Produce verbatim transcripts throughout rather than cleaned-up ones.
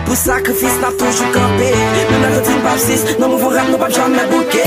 Pou sakrifis n ap toujou kanpe. Menm lè yo di n p ap sis, nan mouvman rap nou p ap janmen bouke.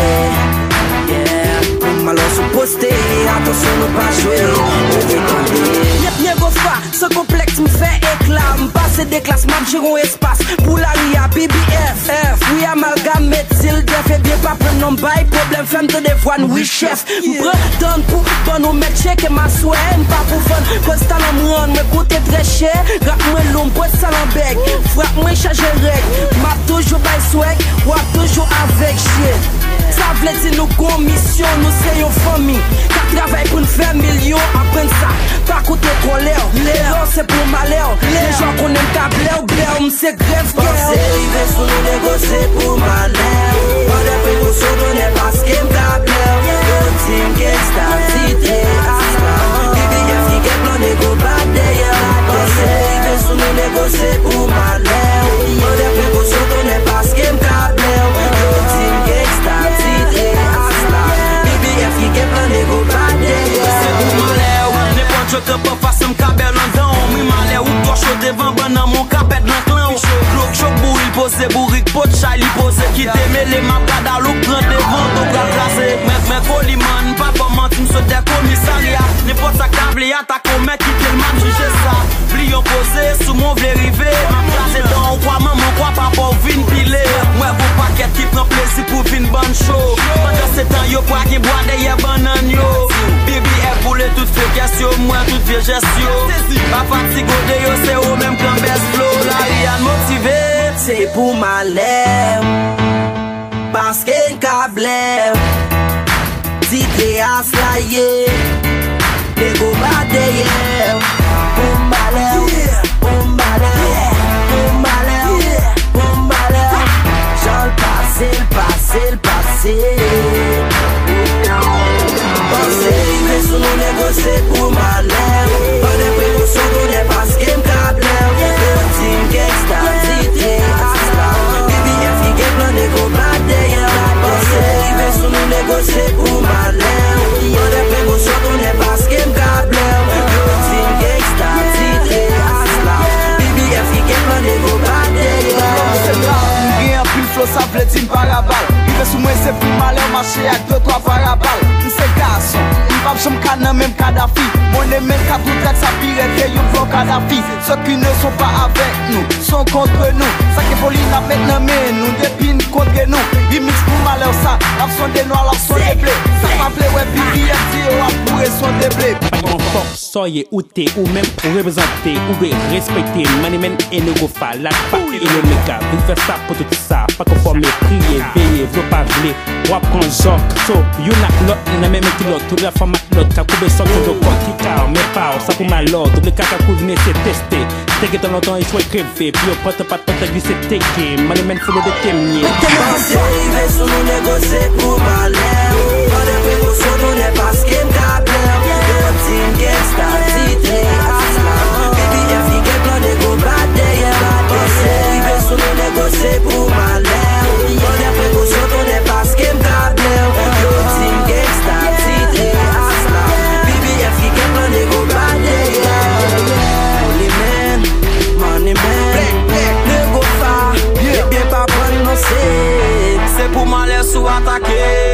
Yeah. Pou malè sou poste, atansyon nou pa jwe. Ou vin tande. Yep, Nego Fa, san konplèks m fè ekla. M pase de klas, m ap jere yon espas. Pou lari a, B B F, F, wi, amalgam, met zil, dèf, ebyen pa pran non bay pwoblèm, fè m tande vwa n, wi, chèf. M pran tan pou ban nou mèt tcheke m aswè, m pa pou vann, koz talan m rann mwen koute trè chè. Rap mwen lou, m pwès talan bèg, frap mwen chaje règ. M ap toujou bay swag, w ap toujou avèg, shit. Sa vle di nou gon misyon, nou se yon fanmi k ap travay pou n fè milyon, aprann sa, pa koute kòlè w. Erè w se pou malè w, lè jan konnen m ka blè w, blè w, m se grèv kè w. Panse rive sou nou, Nego, se pou malè w. Pran de prekosyon, tonnè, paske m ka blè w. Yo di m gangsta, titre asla. B B F ki gen plan, Nego bat dèyè w. Panse rive sou nou, Nego, se pou malè w. Pran de prekosyon, tonnè, paske m ka blè w. Yo di m gangsta, titre asla. B B F ki gen plan, Nego bat dèyè w. Se pou malè w. Nenpòt yo kanpe anfas, m ka bè w nan dan w. M ri malè w, ou twò cho devan bann nan, men w ka pèd nan klan w. Glok chòk bouri, l poze bourik, pot chay li poze, kite mele, m ap gad alouk pran devan, to pral kraze. Mwen, mwen Koliman, pa fè manti, m sot dè komisarya. Nenpòt sa k ta vle atake w, mèt kite l, m ap jije sa. Bliye w poze, sou mwen w vle rive, m ap kraze dan w, kwa manman w, kwa papa w vin pile. Mwen gon pakèt ki pran plezi pou vin bann cho. Pandansetan, yo pral gen bwa dèyè bannann yo. B B F boule tout fekès yo, m wè tout vye jès yo. Pa fatige w deyò, se ou menm k nan bèz flo. Lari a n motive. Se pou malè w, paske n ka blè w. Titre asla ye, Nego bat dèyè w. Pou malè w, pou malè w, pou malè w, pou malè w. Jan l pase, l pase, l pase. Panse rive sou nou, Nego, se pou malè w. Pran de prekosyon, tonnè, paske m ka blè w. Yo di m gangsta, titre asla. B B F ki gen plan, Nego bat dèyè w. Panse rive sou nou, Nego, se pou malè w. Pran de prekosyon, tonnè, paske m ka blè w. Yo di m gangsta, titre asla. B B F ki gen plan, Nego bat dèyè w. M gen anpil flo, sa vle di m parabal. Rive sou mwen, se pou malè w, mache ak de twa parabal. M se gason, m p ap janm ka nan menm Kadafi. Mwen e men ka tou trèt, sa pi rèd ke yon vlò Kadafi. Ceux qui ne sont pas avec nous sont contre nous. Sa ke foli n ap met nan men nou depi n kontre nou. Remix pou malè w sa, n ap sonde nwa, l ap sonde ble. Sa pa vle wè B B F di yo ap boure sonde ble. Yon fòk sòye ou te ou menm ou reprezante, ou dwe respekte Money Man e Nego Fa, la pa e Omega. Vin fè sa pou tout sa, pa konfòme, priye, veye, vle w pa vle, w ap pran jòk. So, youn ak lòt, nan menm kilòt, tout la fanm ak lòt, ka koube sòk, koube kòk, ki ka men pa w, sa pou malè w, double kaka kouzine se teste. Te gentan lontan echwe kreve, pi yo pòt pa t pòt glise teke, Money Man folo de temye. Panse rive sou nou, Nego, se pou malè w. Pran de prekosyon, tonnè, paske m ka blè w. Yo di m gangsta, titre asla. B B F ki gen plan, Nego bat dèyè w. Panse rive sou nou, Nego, se pou malè w. Pran de prekosyon, tonnè, paske m ka blè w. Yo di m gangsta, titre asla. B B F ki gen plan, Nego bat dèyè w. Holy Man, Money Man, Nego Fa, ebyen pa prann non se. Se pou malè w atake.